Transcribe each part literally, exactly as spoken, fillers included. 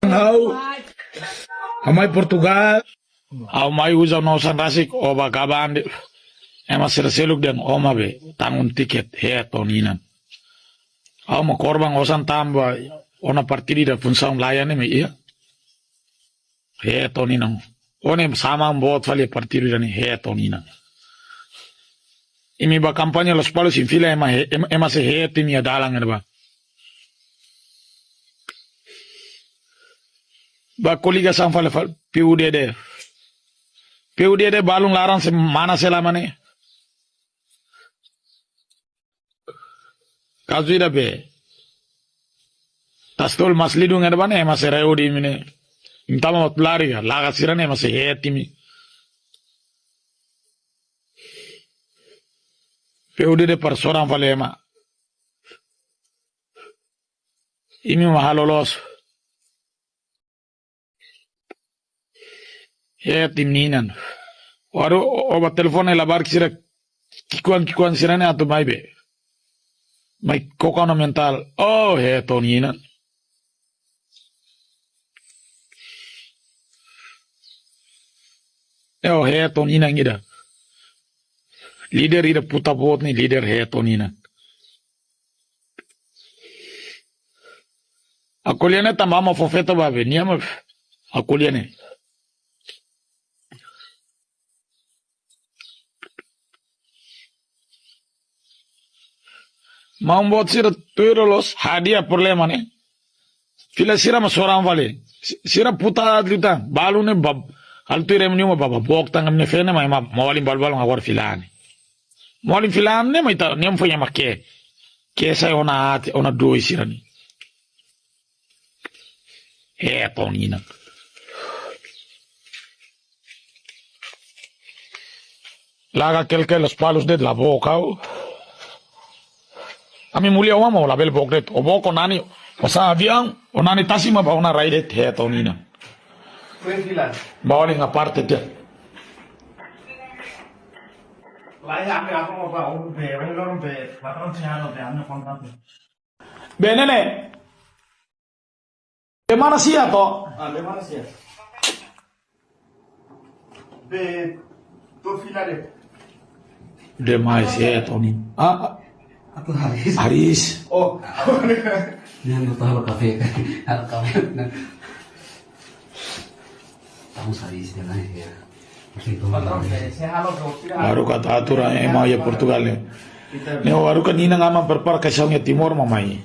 Ha'u, ha'u mai Portugal, ha'u mai uza ona osan rasik, ó bá gaba an de'it. Ema sira seluk dehan ó mak be tanggung tiket, heet ó-nia inan. Ha'u mak korban osan tanba ó-nia partidu ida funsaun laiha ne'e mak iha. Heet ó-nia inan. Ó ne'e sama boot fali partidu ida-ne'e, heet ó-nia inan. Imi bá kampaña Lospalos, imi fila ema he-, ema, ema sei heet imi iha dalan ne'ebá. Bá koligasaun fali, fali, P U D D. P U D D balun laran sei mana selama ne'e. Kazu ida be. Tasi-tolu Maslidung ne'ebá ne'e, ema sei reuni imi ne'e. Imi tama buat lari ka, laga sira-ne'e ema sei heet imi. P U D D para soran fali ema. Imi mak halo loos. Heet imi-nia inan. Waru, ó, ó bá telefone labarik sira ki'ikoan-ki'ikoan sira-ne'e atu mai be. Mai koko ona mentál. Ó, heet ó-nia inan. Ó, heet ó-nia inan ida. Líder ida puta boot ne'e, líder heet ó-nia inan. Akolia ne'e tanba ema fó feto ba be, nia mak akolia ne'e. Maun boot sira tuir loos, hadi'a problema ne'e. Fila sira mak soran fali. Si-, sira puta aat liután. Balun ne'e bab. Halo tuir ema niuma baba. Bok tangam ne'e fene mai ma, mawalin balbalun agora fila ne'e. Mawalin fila ne'e mai ta, nem foi ema ke. Ke sai ona aat, ona dois sira-ne'e. Heet ó-nia inan. Laga kelkel Lospalos de'it la book ha'u. Ami mulia uma mo labele book de'it. Ó book ó-nia inan. Ó sa'e aviaun, ó-nia inan tasi mak bá ó-nia rai de'it, heet ó-nia inan. Kue filan. Bá ó-nia inan parte tiha. Lai ami apa mau bá, um be, um lorong be, barang sih anu be, anu kontak. Be ne'e ne'e. Be mana sia to? Ah, be mana sia? Be to fila de. Demais heet ó-nia inan. Ah, ah. Atu Haris. Haris. Oh. Nia atu halo kafé. Halo kafé. Tamu Haris de nai ya. Haruka atu atur ema iha Portugal ne'e. Ne'e haruka nia inan aman prepara kaixaun iha Timor mak mai.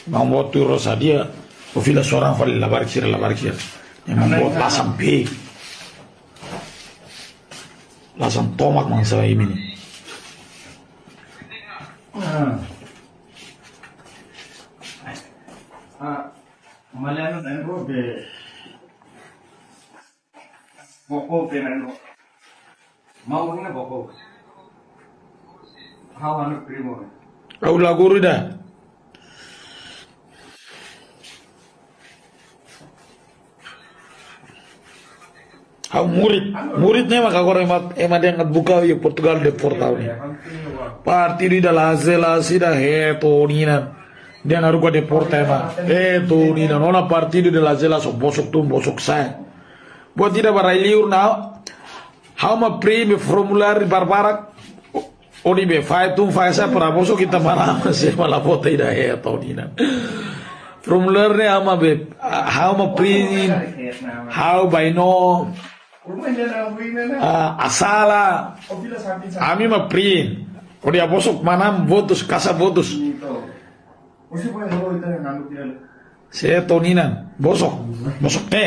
Maun boot tuir loos hadi'a, ó fila soran fali labarik sira, labarik sira. Ema boot lasan be. Lasan tomak maun sa'e imi ne'e. Ah. Ah, Maliano dan Robe. Boko pe nano. Mau ni boko. Ha'u anu primo. Ha'u la guru ida. Ha'u murid. Murid ne'e maka agora ema, ema dehan buka iha Portugal deporta ha'u ne'e. Partidu ida la hasil, la hasil ida heet ó-nia inan. Dehan haruka deporta ema. Heet ó-nia inan. Ó-nia partidu ida la hasil, la hasil bosok tun, bosok sa'e. Buat ida ba rai-liur ne'e. Ha'u mak print formuláriu barbarak. Ó-nia be fahe tun fahe sa'e para bosok ita manán, se mala vota ida heet ó-nia inan. Formuláriu ne'e ha'u mak be, ha'u mak print, ha'u bainó, ah, asala. Ami mak print. Ó-nia bosok manán votus, kasa votus. Se heet ó-nia inan, bosok, bosok te.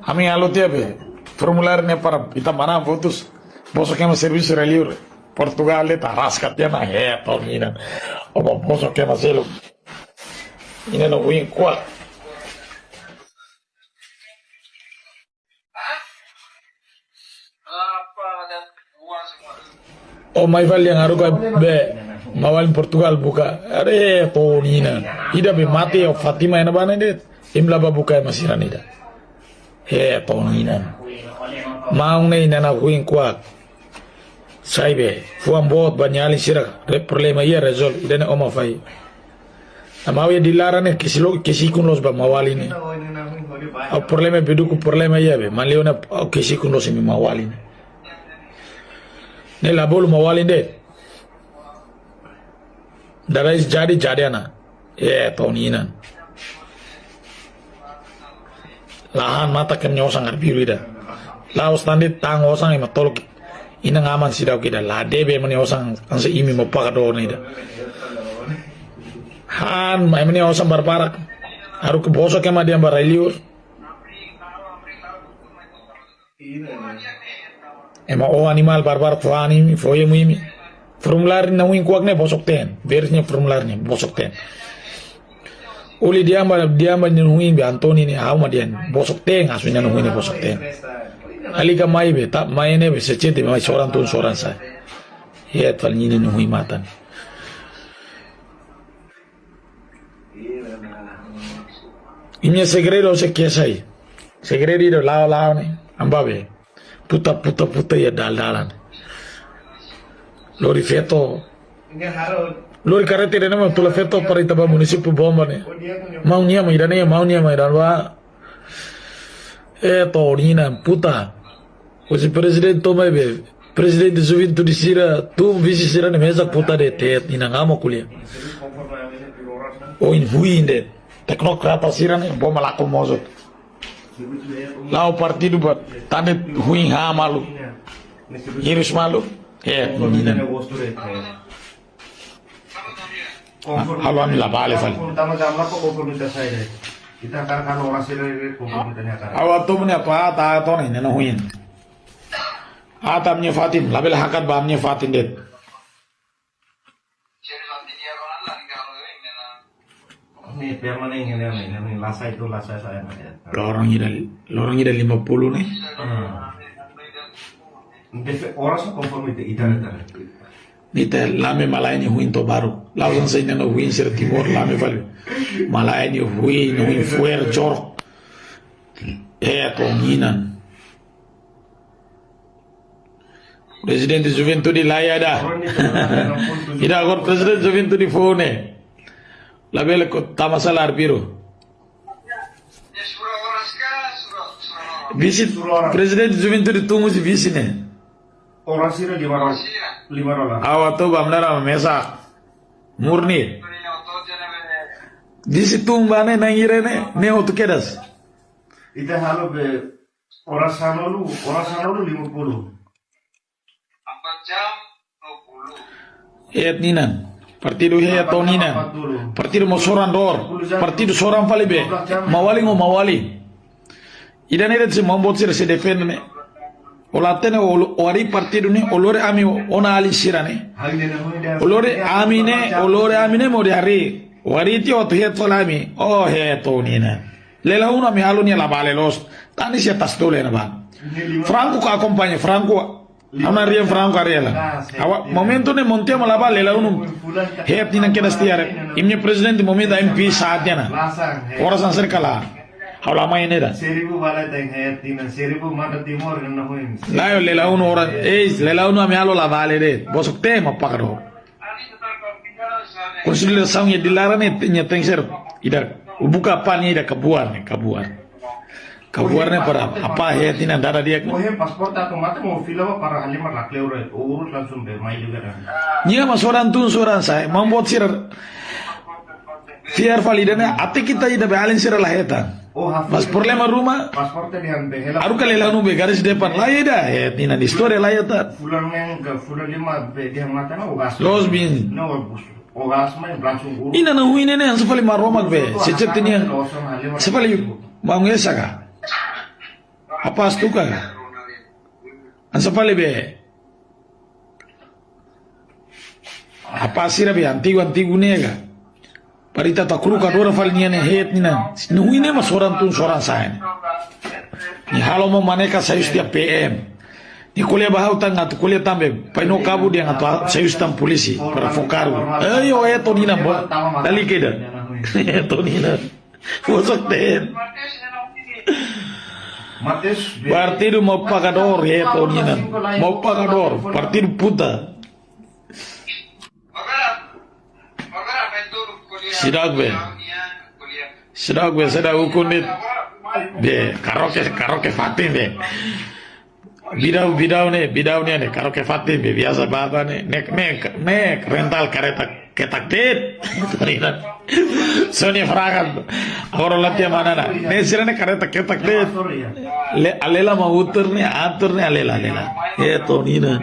Ami halo tiha be, formuláriu ne'e para ita manán votus. Bosok ema servisu rai-liur. Portugal de'it araska tiha ona heet ó-nia inan. Ó bá bosok ema seluk. Inan oin kuak. Ó mai fali iha haruka be, mawalin Portugal buka. Heet ó-nia inan. Ida be mate ó Fátima iha ne'ebá ne'e de'it. Imi la bá buka ema sira-ne'e ida. Heet ó-nia inan. Maun ne'e inan oin kuak. Sai be, fuan boot ba nia alin sira, re-, problema iha rezolve, ida-ne'e ó mak fai. Maun iha Dili laran ne'e kesi lo, kesi kun los ba Maun-alin ne'e. Ha'u problema be dukur problema iha be, Maun-alin ne'e ha'u kesi kun los imi Maun-alin ne'e. Ne'e la bolu Maun-alin de'it. Dada is jadi, jadi ona. Ye, to'o nia inan. La han matak imi-nia osan arbiru ida. La'ós tan de'it tan osan ema tolok. Inan aman seidauk ida. La debe ema nia osan hanesan imi mak pagadór ne'e ida. Han, ema nia osan barbarak. Haruka bosok ema dehan ba rai-liur. Ema, ó animál barbarak fó han imi, fó emu imi. Formuláriu nahun kuak ne'e bosok-teen. Verde nia formuláriu ne'e bosok-teen. Uli dehan ba, dehan ba nahun be Antoni ne'e ha'u mak dehan bosok-teen, asu nahun ne'e bosok-teen. Alika mai be, tap mai ne'e be, sechete mai soran tun soran sa'e. Hetan fali nia nahun matan. Imi-nia segredu sei kesa ai. Segredu ida la'o-la'o ne'e. Amba be. Puta, puta, puta iha dal-dalan. Lori feto. Lori kareta ida-ne'e mak tula feto para ita ba munisípiu Bomba ne'e. Maun nia mak ida-ne'e, maun nia mak ida-ne'e ba. Eh, to'o nia inan puta. Husi prezidente to'o mai be. Prezidente juventude sira, tun vise sira ne'e mesak puta de'it, inan aman ko'alia. Oin huin de'it. Teknokrata sira ne'e, Bomba lakon mozok. La'o partidu ba, tan de'it huin ha malu. Hirus malu. Eh, nia inan. Halo ami la bale fali. Tama jam la ko ko mita sai deh. Kita kar kan orang sila ini ko ko mita nya kar. Awa tu punya apa, ta tu ni, neno huin. Ata nia fatin, labele hakat ba nia fatin de'it. Ni permanen ini, ini, ini, lasai tu, lasai saya nak ya. Loron ida, loron ida lima puluh ne'e. Hmm. Defe, ora sa konforme te ita, ita. Ita la'en malae nia huin to'o baruk. La'ós hanesan ita-nia huin sira Timor la'en fali. Malae nia huin, huin fuer jorok. Eh, to'o nia inan. Prezidente juventude la iha ida. Ida agora prezidente juventude foun ne'e. Labele ko tama sala arbiru. Vise, prezidente juventude tun husi vise ne'e. Ora sira lima rola. Lima rola. Awa tu bamdara mesa. Murni. Vise tun ba ne'e na'in hira ne'e, ne'e hotu kedas. Ita halo be ora sanulu, ora sanulu lima puluh. Hetan nia inan. Partidu hetan nia inan. Partidu mós soran dor. Partidu soran fali be. Maun-alin ho maun-alin. Ida-ne'e de'it sei maun boot sira sei defende ne'e. Ó la hatene ó, ó harii partidu ne'e, ó lori ami ona alin sira ne'e. Ó lori ami ne'e, ó lori ami ne'e mós dehan harii. Ó harii tiha ó atu hetan fali ami. Ó hetan nia inan. Lelaunu ami halo nia la bale loos. Tan ne'e sei atas tole na ba. Franco ka akompaña, Franco. Ha'u-nia rian Franco Ariela. Awa, momentu ne'e Montiel mak la bá, Lelaunu. Hetan nia inan kedas tiha. Imi-nia prezidente momentu M P sa'e tiha ona. Ora san serka la. Ha'u la mai ne'e ida. Seribu bala tan hetan nia inan, seribu mata Timor na huin. Lae, Lelaunu ora, eh, Lelaunu ami halo la bale de'it. Bosok-teen mak pagadór. Konsolidasaun iha Dili laran ne'e, nia tenke ser ida, buka apá nia ida kabuar ne'e, kabuar. Kabuar ne'e para apá hetan nia inan dada di'ak. Ohin paspor ta tomate mo fila ba para halimar la kleur, urut langsung be mai juga dah. Nia mak soran tun soran sa'e, maun boot sira. Fiar fali ida-ne'e, até ita ida be alin sira la hetan. Oh, hafal. Mas problema ruma, paspor te dihan be hela. Haruka Lelaunu be garis depan la iha ida, hetan nia inan istória la iha tan. Fulan neen ka fulan lima be dihan matan, oh, gas. Loos bin. No, bus. Oh, gas mai, langsung urut. Inan nahun ne'e, hanesan fali Maromak be. Sechete nia. Hanesan fali maun Esa ka. Apá Stuka ka. Hanesan fali be. Apá sira be antigu, antigu ne'e ka. Para ita atu hakruka dora fali nia ne'e hetan nia inan. Nahun ne'e mak soran tun soran sa'e. Nia halo maun Maneca sai husi tiha P M. Nia ko'alia ba ha'u tan atu ko'alia tan be. Pai no kabu dehan atu sai husi tan polísia para fó kargu. Eh, yo, hetan nia inan ba. Dali keda. Hetan nia inan. Bosok-teen. Partidu mau pagador, é, Tonina. Mau pagador, partidu puta. Sidak be. Sidak be, sidak ukun ni. Be, karoke, karoke fatin be. Bidau, bidau ne'e, bidau ne'e, ne'e, karoke fatin be, biasa baba ne'e, ne'e, ne'e, ne'e, rental kareta ketak de'it. Só nia fraga, agora la tiha mana na. Ne'e sira-ne'e kareta ketak de'it. Le, alela mak utur ne'e, atur ne'e, alela, alela. É, Tonina.